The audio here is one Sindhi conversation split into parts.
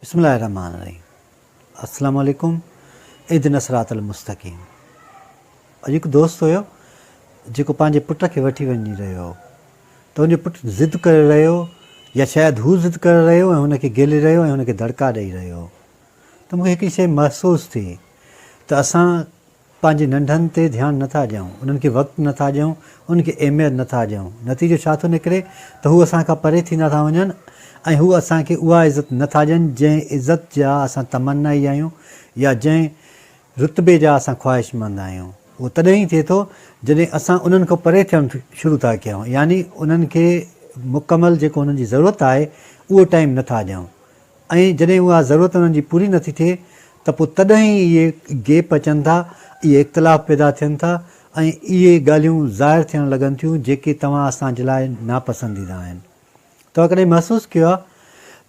بسم الله الرحمٰن الرحيم السلام عليڪم اهدنا الصراط المستقيم اڄ هڪ دوست هيو جيڪو پنهنجي پٽ کي وٺي وڃي رهيو هو ته هن جو پٽ ضد ڪري رهيو يا شايد هو ضد ڪري رهيو ۽ هن کي گيلي رهيو ۽ هن کي دڙڪا ڏئي رهيو هو ته مون کي هڪڙي شيء محسوس ٿي ته اسان پنهنجي ننڍن تي ڌيان نه ٿا ڏيون، انهن کي وقت نه ٿا ڏيون، انهن کي اهميت نه ٿا ڏيون. نتيجو ڇا ٿو نڪري ته هو اسان کان پري ٿيندا ٿا وڃن ۽ هو اسان کي اها عزت نه ٿا ڏين جنهن عزت جا اسان تمنائي آهيون يا جنهن رتبي جا اسان خواهشمند آهيون. اهو تڏهن ئي ٿئي ٿو جڏهن اسان انهن کان پري ٿيڻ شروع ٿا ڪيون يعني انهن کي مڪمل جيڪو انهن جي ضرورت آهي اهو ٽائيم نه ٿا ڏيون. ۽ جڏهن اها ضرورت انهن جي پوري نٿي ٿئي ته پوء تڏهن ئي اهي گيپ اچن ٿا، اهي اختلاف پيدا ٿين ٿا ۽ اهي ڳالهيون ظاهر ٿيڻ لڳن ٿيون جيڪي توهان اسان جي لاء ناپسنديده آهن. توهان ڪڏهن محسوس ڪيو آهي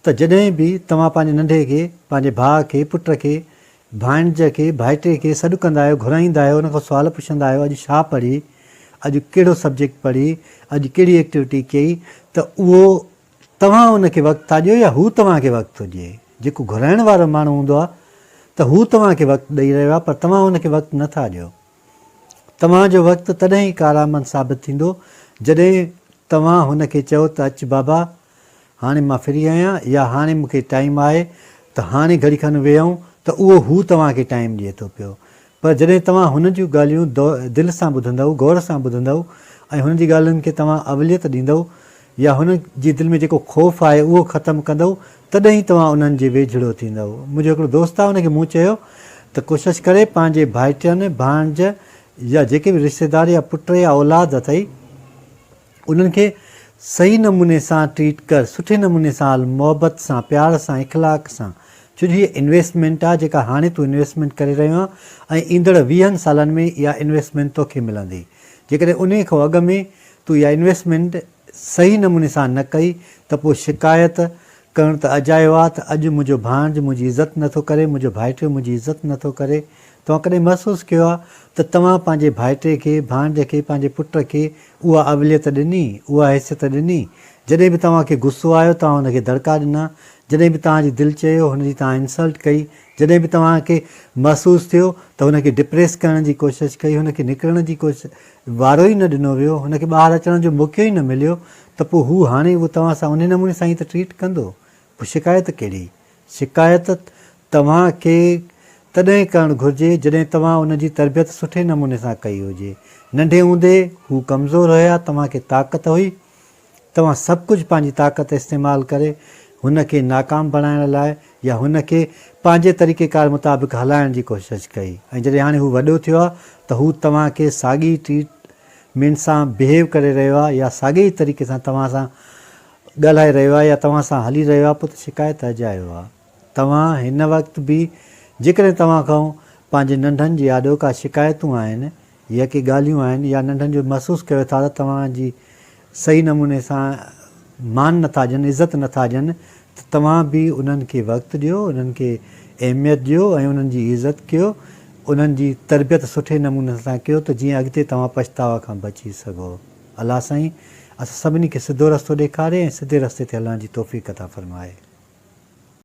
ته جڏهن به توهان پنهنجي ننڍي کي، پنهنجي ڀاء کي، پٽ کي، ڀائڻج کي، ڀائٽي کي سڏ ڪندا آهيو، گهرائيندا آهيو، ان کان سوال پڇندا آهيو اڄ ڇا پڙهي، اڄ ڪهڙو سبجيڪٽ پڙهي، اڄ ڪهڙي ايڪٽيوٽي ڪئي ته اهو توهان ان کي وقت ٿا ڏيو يا هو توهان کي وقت ٿو ڏئي؟ جيڪو گهرائڻ وارو ماڻهو هوندو آهي ته هو توهان کي وقت ڏئي رهيو آهي پر توهان ان کي وقت نه ٿا ڏيو. توهان جو وقت تڏهن ئي ڪارآمد ثابت ٿيندو جڏهن توهان هن کي چئو ته اچ بابا هاڻي مان فري آهيان يا هاڻي مون کي ٽائيم آهي ته هاڻي گهڙي کن ويهون ته اهو هو توهان کي ٽائيم ڏئي ٿو پيو پر جڏهن توهان هن جون ڳالهيون دل سان ٻڌندؤ، غور سان ٻڌندؤ ۽ هن جي ڳالهين کي توهان اوليت ڏيندؤ يا هن جي دل ۾ جيڪو خوف آهي اهو ختم ڪندؤ تڏهن ئي توهان انهن جي ويجهڙو ٿيندؤ. منهنجو هڪڙو دوست آهي ان کي مون چيو ته ڪوشش ڪري پنهنجي ڀائٽين، ڀاڻج يا جيڪي به رشتيدار يا پٽ يا اولاد اٿئي، انهن کي صحيح نموني سان ٽريٽ ڪر، سٺي نموني سان هل، محبت سان، پيار سان، اخلاق سان، ڇو جو هيء انويسٽمينٽ آهي جيڪا هاڻي تون انويسٽمينٽ ڪري رهيو آهين ۽ ايندڙ ويهن سالن ۾ اها انويسٽمينٽ توکي ملندي. جيڪڏهن انهيء کان اڳ ۾ تون اها انويسٽمينٽ صحيح نموني سان نه ڪئي ته پوء شڪايت ڪرڻ ته اجايو آهي ته اڄ منهنجو ڀاڻج منهنجي عزت نه ٿو ڪري، منهنجو ڀائٽيو منهنجي عزت نه ٿو ڪري. توهان ڪڏهن محسوس ڪيو آهي ته توهان پنهنجي ڀائٽي کي، ڀاڻج کي، پنهنجي پٽ کي اها اوليت ڏني، اها حيثيت ڏني؟ جڏهن به توهان کي غصو آيو توهان هن کي دڙڪا ڏنا، جڏهن به توهان جي دل چيو هن جي توهان انسلٽ ڪئي، جڏهن به توهان کي محسوس ٿيو ته هن کي ڊپريس ڪرڻ جي ڪوشش ڪئي، هن کي نڪرڻ جي ڪوشش وارو ئي نه ڏنو ويو، هن کي ٻاهر اچڻ جو موقعو ئي نه مليو ته پوء هو هاڻي اهو توهان سان انهي نموني سان ئي ته ٽريٽ ڪندو. پوء شڪايت ڪهڙي؟ شڪايت توهان کي تڏهن ڪرڻ گهرجي جڏهن توهان ان جي تربيت سٺي نموني سان ڪئي هجي. ننڍي هوندي هو ڪمزور هيا، توهان کي طاقت هئي، توهان سڀ ڪجهه پنهنجي طاقت استعمال ڪري هن کي ناڪام بڻائڻ لاء يا هن کي پنهنجي طريقيڪار مطابق هلائڻ جي ڪوشش ڪئي ۽ جڏهن هاڻي هو وڏو ٿيو آهي ته هو توهان کي ساڳي ئي ٽريٽمينٽ سان بهيو ڪري رهيو آهي يا ساڳي ئي طريقي سان توهان سان ڳالهائي رهيو آهي يا توهان سان هلي رهيو آهي پوء ته شڪايت اجايو آهي. توهان هن وقت به جيڪڏهن توهان کان پنهنجي ننڍن جي آڏو ڪا شڪايتون آهن يا ڪي ڳالهيون آهن يا ننڍن جو محسوس ڪيو ٿا ته توهان جي صحيح نموني سان مان نه ٿا ڏين، عزت نه ٿا ڏين ته توهان به انهن کي وقت ڏيو، انهن کي اهميت ڏيو ۽ انهن جي عزت ڪيو، انهن جي تربيت سٺي نموني سان ڪيو ته جيئن اڳتي توهان پڇتاء کان بچي سگهو. الله سائين اسان سڀني کي سڌو رستو ڏيکاري ۽ سڌي رستي تي هلڻ جي توفيق عطا فرمائي.